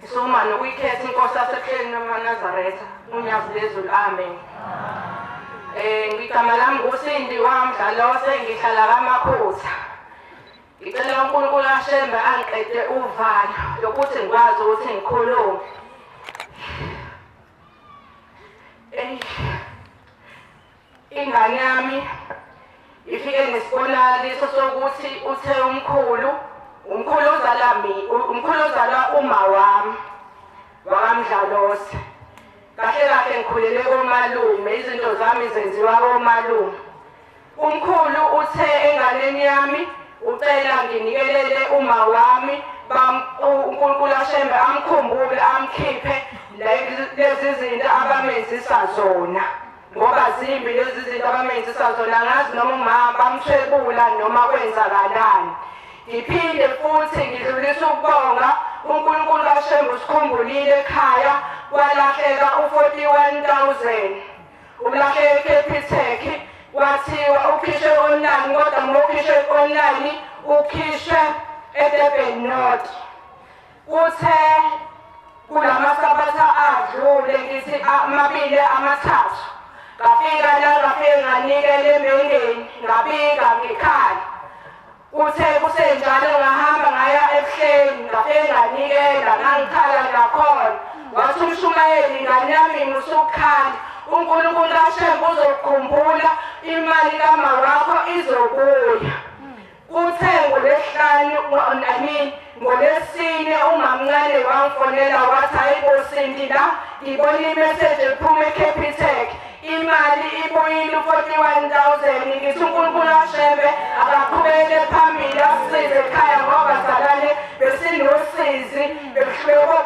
Ngisoma nokuyikhetha inkosi yasebuhleni namaNazaretha uNyazi lezulu amen. Eh ngigama lami nguSindi waMdlalose ngihlala kaMakhutha. Ngicela uNkulunkulu aShembe angiqede uvalo lokuthi ngikwazi ukuthi ngikhulume. Eish. Ingane yami ifike nesibonakaliso sokuthi uthe umkhulu, umkhulu ozala mi, umkhulu ozala uma wami wakaMdlalose. Kahle kahle ngikhulele komalume, izinto zami zenziwa komalume. Umkhulu uthe enganeni yami ucela nginikelele uma wami uNkulunkulu aShembe amkhumbule amkhiphe lezi zinto abamenzisa zona. Ngoba zimbi lezi zinto abamenzisa zona angazi noma umama bamthwebula noma kwenzakalani. Ngiphinde futhi ngidlulisa ukubonga uNkulunkulu kaShembe usikhumbulile ekhaya kwalahleka u-41,000 ulahleke eCapitec kwathiwa ukhishwe online kodwa ngokhishwe online ukhishwe eDurban North. Kuthe kulamasabatha adlule ngithi amabili amathathu ngafika la ngafike nganikela emengeni ngabika ngikhala. Kuthe kusenjalo ngahamba ngaya ebuhleni ngafike nganikela ngangikhala nakhona. Wathi umshumayeli ngane yami musukukhala uNkulunkulu kaShembe uzokukhumbula imali kama wakho izobuya. Kuthe ngoLwesihlanu, I mean ngoLwesine umamncane wangifonela wathi hayibo Sindi la ngibona imeseji ephuma eCapitec imali ibuyile u-41,000 ngithi uNkulunkulu aShembe akaqhubekele phambili asisize ekhaya ngoba zalane besinosizi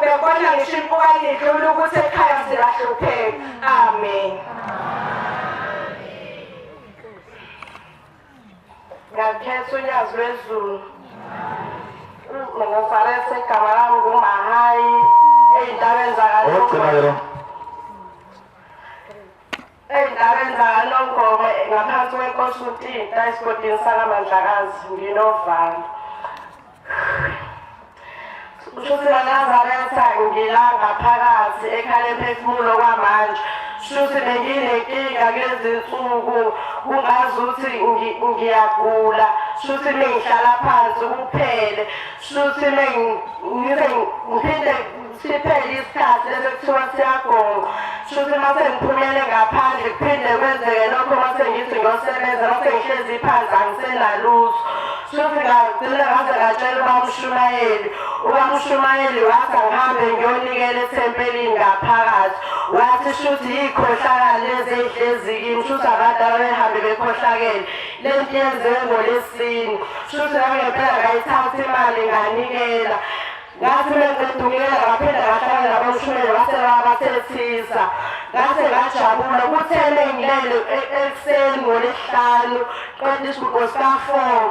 bebona ngisho impukane idlula ukuthi ekhaya siyahlupheka. Amen. Ngakhetha uNyazi lwezulu. Ngifarese igama lami nguMahayi ey'ntabeni Owokugcina ke lo. Ey'ntabeni zakaNongoma ngaphansi kwenkosi uTinta esigodini sakaMandlakazi nginovalo. Shuthi maNazaretha ngila ngaphakathi ekhala emphefumulo kwamanje. Shuthi benginenkinga kulezi nsuku kungazuthi ngiyagula. Shuthi mengihlala phansi kuphele. Shuthi mengize ngiphinde siphele isikhathi lesi kuthiwa siyagonqa. Shuthi uma sengiphumele ngaphandle kuphinde kwenzeke lokho uma sengithi ngiyosebenza uma sengihlezi phansi angisenalutho. Shuthi ngagcina ngaze ngatshela ubamshumayeli. Ubamshumayeli wathi angihambe ngiyonikela ethempelini ngaphakathi. Wathi shuthi yikhohlakala lezi ey'hlezi kimi, shuthi abantu ababehambe bekhohlakele. Le nto yenziwe ngoLwesine. Shuthi nangempela ngayithatha imali nganikela. Ngathi mengiqeda ngaphinda ngahlangana nabomshumeli wase wabathethisa. Ngase ngajabula kuthe mengilele ekuseni ngoLwesihlanu qeda isiguqo sika-four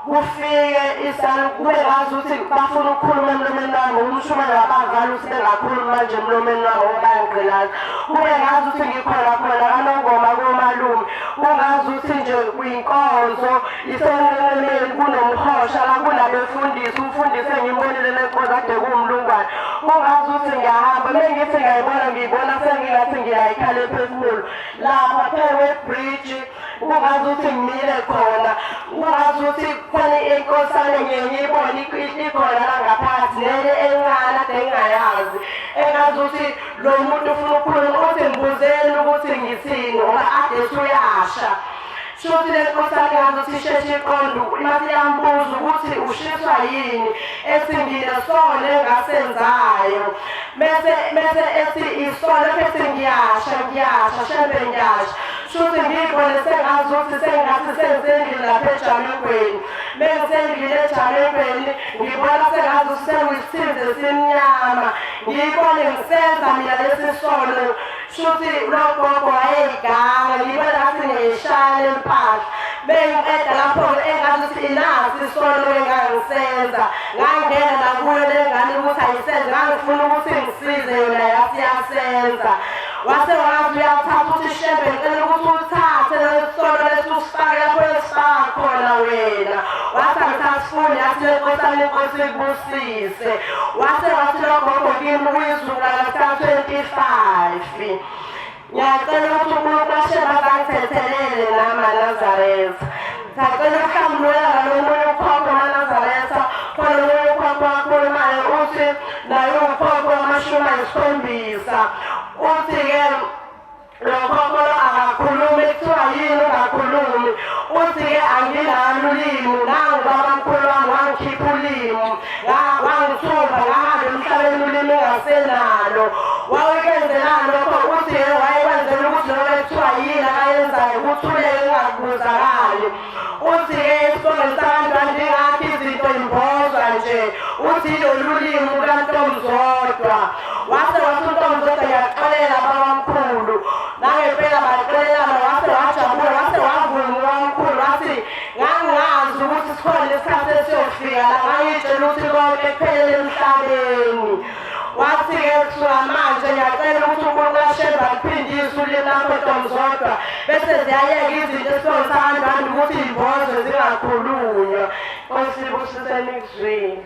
kufike isanu kube ngazi ukuthi bafuna ukukhuluma emlomeni wami umshumeli wabavala ukuthi bengakhulumi manje emlomeni wami ngoba bayangigqilaza kube ngazi ukuthi ngikhona khona kanongoma komalume kungazi ukuthi nje kwinkonzo Isenqenqemeni kunomhosha la kunabefundisi, umfundisi engimbonile lenkonzo kade kuwumlungwane. Kungazi ukuthi ngiyahamba, uma ngithi ngiyayibona ngiyibona sengingathi ngiyayikhala emphefumulo. Lapha phe-bridge kungazi ukuthi ngimile khona, kungazi ukuthi khona inkosana ngiye ngiyibone ikhona la ngaphakathi nele encane ade ngingayazi. Engazi ukuthi lo muntu ufuna ukukhuluma uthi ngibuzeni ukuthi ngithini ngoba ade usuyasha. Shuthi le nkosana ngazuthi isheshe iqonde mase iyambuza ukuthi ushiswa yini ethi nginesono engasenzayo bese bese ethi isono ethi ngiyasha ngiyasha shembe ngiyasha shuthi ngiyibone sengazuthi sengathi sensendlini lapha ejamengweni mengisendlini ejamengweni ngibona sengazuthi sengiyisithinzi esimnyama ngiyibone ngisenza mina lesi sono Shuthi logogo wayeyiganga ngibona ngathi ngiyishaya lempahla bengiqeda lapho-ke engathi ukuthi inasi isono engangisenza ngangena nakuyo le ngane ukuthi ayisenze ngangifuna ukuthi ngisize yona yathi yasenza wase wazi uyathatha ukuthi shembe ngicela ukuthi uthathe lesi sono lesi usifake lapho esifaka khona wena. Wathi angisasifuni, yathi lenkosana inkosi ikubusise. Wase wathi logogo kimi uyisizukulwane sika-25. Ngiyacela ukuthi uNkulunkulu ashebe azangithethelele nami maNazaretha. Ngiyacela ukuhlambulula ngalomunye ukhokho maNazaretha, khona omunye ukhokho wakhulumayo uthi naye uwukhokho wamashumi ayisikhombisa. Uthi-ke lo khokho lo akakhulumi, kuthiwa yini ungakhulumi? Uthi-ke anginalo ulimi, nangu babamkhulu wami wangikhipha ulimi. Wangithumba ngahamba emhlabeni ulimi engasenalo. Wawekwenzelani lokho? Uthi wayekwenzela ukuthi noma kuthiwa yini akayenzayo kuthuleke kungakubuzakali. Uthi-ke esibongweni sakantwana ingakho izinto imbozwa nje. Uthi ilolu limi lukaNtombizodwa. Wase wathi uNtombizodwa ngiyakuxolela babamkhulu. Nangempela baxolelana wase wajabula wase wavuma ubamkhulu wathi Ngangingazi ukuthi sikhona isikhathi esiyofika la ngangitshela ukuthi konke kuphelele emhlabeni. Wathi-ke kusuka manje ngiyacela ukuthi uNkulunkulu ashembe akuphindise ulimi lakho Ntombizodwa bese ziyayeka izinto esibonisa abantu ukuthi imbozwe zingakhulunywa. Nkosi ibusise nikuzwile.